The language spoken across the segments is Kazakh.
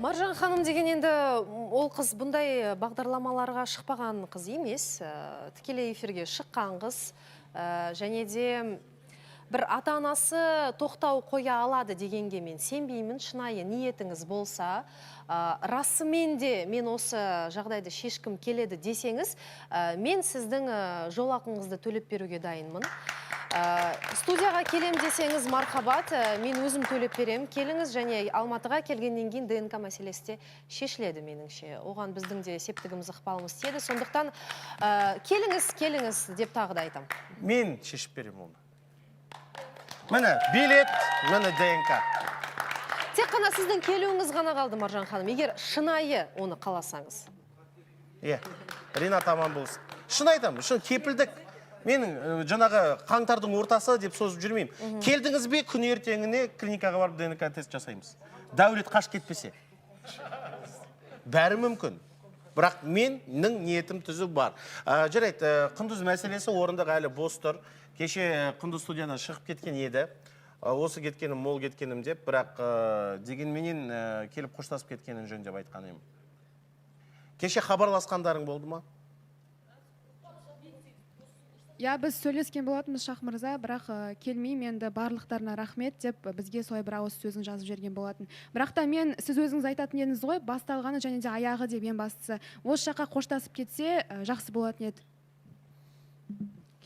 Маржан ханым деген енді ол қыз бұндай бағдарламаларға шықпаған қыз емес, тікелей эфирге шыққан қыз. Және де бір ата-анасы тоқтау қоя алады дегенге мен сенбеймін. Шынайы ниетіңіз болса, расымен де мен осы жағдайды шешкім келеді десеңіз, мен сіздің жол ақыңызды төлеп беруге дайынмын. Студияға келем десеңіз, мархабат, мен өзім төлеп берем. Келіңіз, және Алматыға келгеннен кейін ДНК мәселесі де шешіледі меніңше. Оған біздің де септігіміз, ықпалымыз тиеді. Сондықтан келіңіз, келіңіз деп тағы да айтамын. Мен шешіп беремін оны. Міне билет, міне ДНК. Тек қана сіздің келуіңіз ғана қалды, Маржан ханым, егер шынайы оны қаласаңыз. Иә, Ринат аман болсын. Шын айтамын, шын кепілдік. Менің жаңағы қаңтардың ортасы деп созып жүрмеймін. Келдіңіз бе, күн ертеңіне клиникаға барып ДНК тест жасаймыз. Дәулет қашып кетпесе. Бәрі мүмкін. Бірақ менің ниетім түзу бар. Жарайды, Құндыз мәселесі орындық әлі бос тұр. Кеше Құндыз студиядан шығып кеткен еді. Осы кеткенім, мол кеткенім деп, бірақ дегенменен келіп қоштасып кеткенін жөн деп айтқан едім. Кеше хабарласқандарың болды ма? Иә, біз сөйлескен болатынбыз, Шах мырза, бірақ келмеймін енді, барлықтарына рахмет деп бізге солай бір ауыз сөзін жазып жіберген болатын. Бірақ та мен, сіз өзіңіз айтатын едіңіз ғой, басталғаны және де аяғы деп, ең бастысы. Осы жаққа қоштасып кетсе, жақсы болатын еді.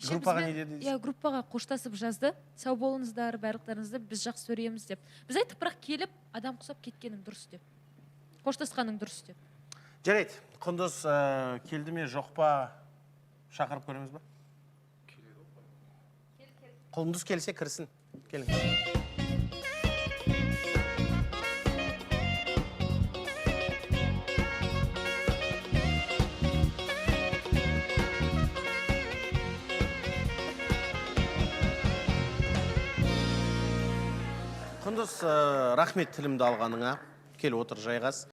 Группаға не деді? Иә, группаға қоштасып жазды. Сау болыңыздар, барлықтарыңызды біз жақсы көреміз деп. Біз айттық, бірақ келіп адам құсап кеткенің дұрыс деп. Қоштасқаның дұрыс деп. Жарайды, Құндыз келді ме, жоқ па, шақырып көреміз ба? Құндыз келсе кірсін. Келіңіз. Құндыз, рахмет тілімді алғаныңа. Кел, отыр, жайғас.